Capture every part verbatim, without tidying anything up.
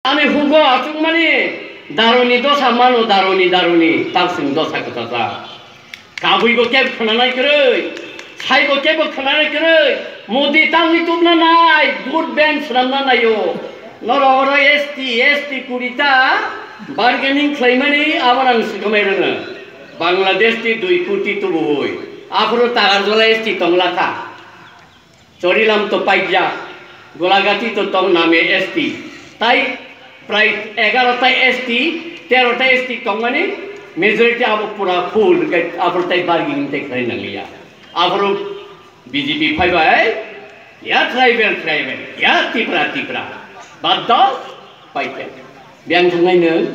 Ani hugo achukmani daroni dosa mano, daroni, daroni, taksing dosa kwchajak. Kabui bo kebo khwnanai kwrwi, sai bo kebo khwnanai kwrwi, Modi tangwi tubna nai, vote bank swnamna naio. Norok oro S T, S T kurita bargaining khlaimani abo nang swkhamai rwno. Bangladesh ni dui koti tubui, aphuru Tagarjola S T tongla kha. Chorilam to paikya, Golagati to tong name S T. Tai prai egarota S T, terota S T tongmani majority abo pura full, hwnkhe abo tai bargaining tai khlai nangliya. Aboro B J P phaibai, ya tribal, tribal, ya Tipra, Tipra. Bad do, paikya. Biyang thangnai nwng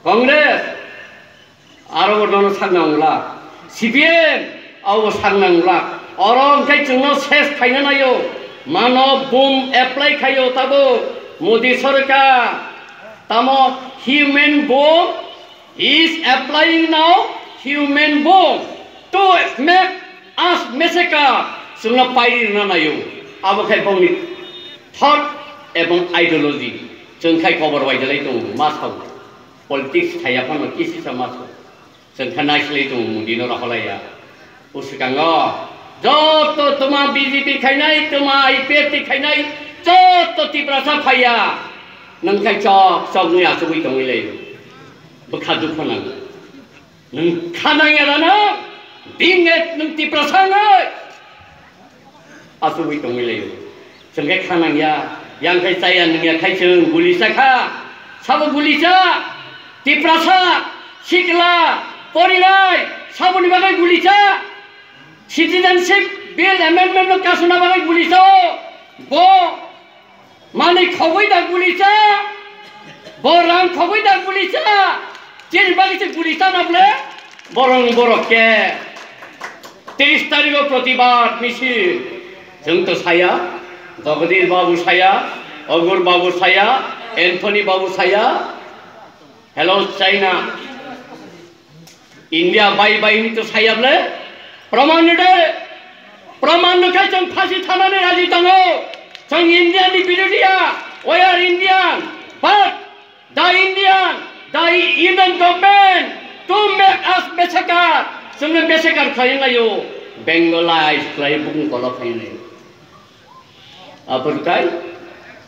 Congress. Aro bo nono sakna wngla. C P M abo sakna wngla. Oro hwnkhe chwngno ses khaina naio. Mano bum apply khaio tabo. Modi sorkar. Tamo human bum is applying now human bum to make us meseka. Chwngno pairi rwna naio. Abo khai bongni thought ebong ideology. Chwng khai kobor waidalai tongo. Ma sao. Politics khaiya phano kisisa maso. Chwng kha naisilai tongo Modi no rohorlaiya. O swkango joto tuma B J P khainai, tuma I P F T khainai, joto Tiprasa phaiya. Nwng khai chok chok nwi achugwi tongwi lai. Bwkha dukho nang. Nwng kha nangya da nwng. Bing nwng Tiprasa nai. Achugwi tongwi laio. Chwng khe kha nangya, yang khai chaya nungya khai chwng guli cha kha. Sabo guli cha, Tiprasa, sikla, porinai, saboni bagwi guli cha. Citizenship Bill amendment no kasuna bagwi guli cha o. Bo manwi khogwi da guli cha, bo rang khogwi da guli cha. Chini bagwi se guli cha na bole? Borong borok khe tris tarikh o protibad misil. Chwng to saya, Jagadish Babu saya, Agur Babu saya, Anthony Babu saya. Hello China, India bai bai ni to saya bole? Praman de, praman no khai chwng phasi thanani raji tongo. Chwng India ni birodhiya, we are Indian, but the Indian, the Union government to make us besakar, chwngno besakar khlai laio, Bengalize khlai bukung kolok khlai laio. Aphuru tai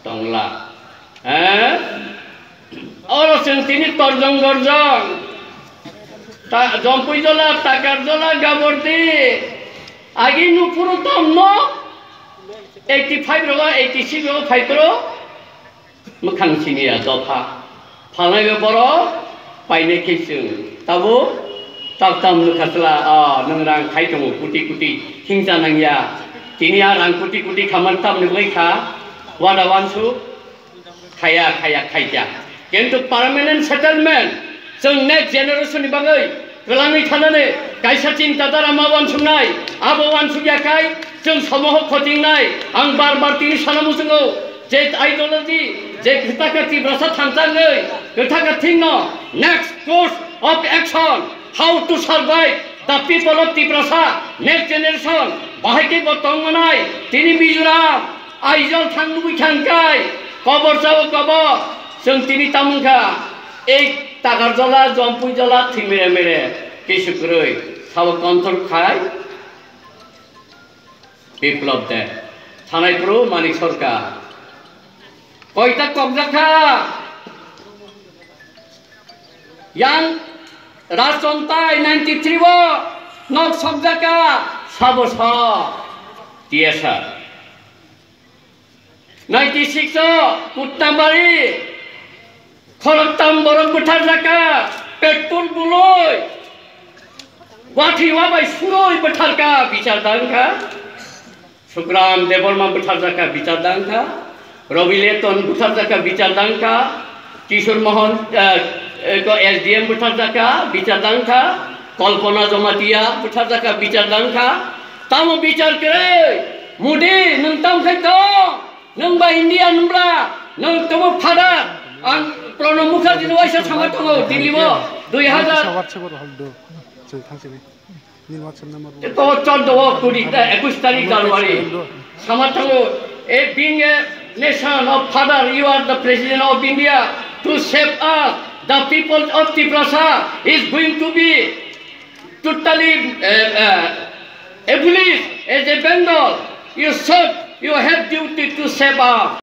tongla. Eh? Oro chwng tini torjong gorjong. Ta-, Jompui jola, Takar jola, Gabordi. Agi nuphuru tomno eighty five rogo, eighty six rogo phaikro. Mwkhang siniya dopha. Phalnai be borok painai khe chwng. Tabuk tab tam nwkha chwla, ah, nwng rang khai tongo kuti kuti hingcha nangya. Tini a rang kuti kuti khaman tamni wngwi kha. Wada wansuk khaya khaya khaikya. Kintu permanent settlement chwng next generation ni bagwi kwlangwi thanani kaisa chinta dhara ma wansuknai, abo wansukya khai chwng somoho khotingnai. Ang bar bar tini sana muchungo, je ideology, je kwthaka Tiprasa thansa wngwi kwthaka thingno next course of action, how to survive the people of Tiprasa, next generation, bahai khe bo tongmanai, tini Mizoram, Aizawl thang nugwi thang kai, kobor chao kobor, chwng tini tamung kha, ei Takarjola, Jompuijola, thimere mere, kisu kwrwi, sabo control khai, Biplop de, thanai phuru Manik Sarkar. Koita kokjakha, yang Rajchontai ninety three o nok sokjakha, sabo sok, T S R. Ninety six o Kutnabari khoroktam borok bwtharjakha, petrol buloi, wathi wabai suroi bwtharkha, bichar dangkha. Sukram Debbarma bwtharjakha, bichar dangkha. Ravi Leton bwtharjakha, bichar dangkha. Kishore Mohan, eh, eh, ko S D M bwtharjakha, bichar dangkha. Kalpana Jamatia bwtharjakha, bichar dangkha. Tamo bichar kwrwi? Modi, nwng tamo khai tong? Nwng ba Indian wngla, nwng tamo father. Ang Pranab Mukherjee ni waisa sama tongo, Delhi o, dui hazar. Te to choddo o kuri ta ekush tarik January. Sama thango, e bing e nation of father, you are the president of India to save us. The people of Tiprasa is going to be totally uh, uh, abolished as a Bengal. You should, you have duty to save us.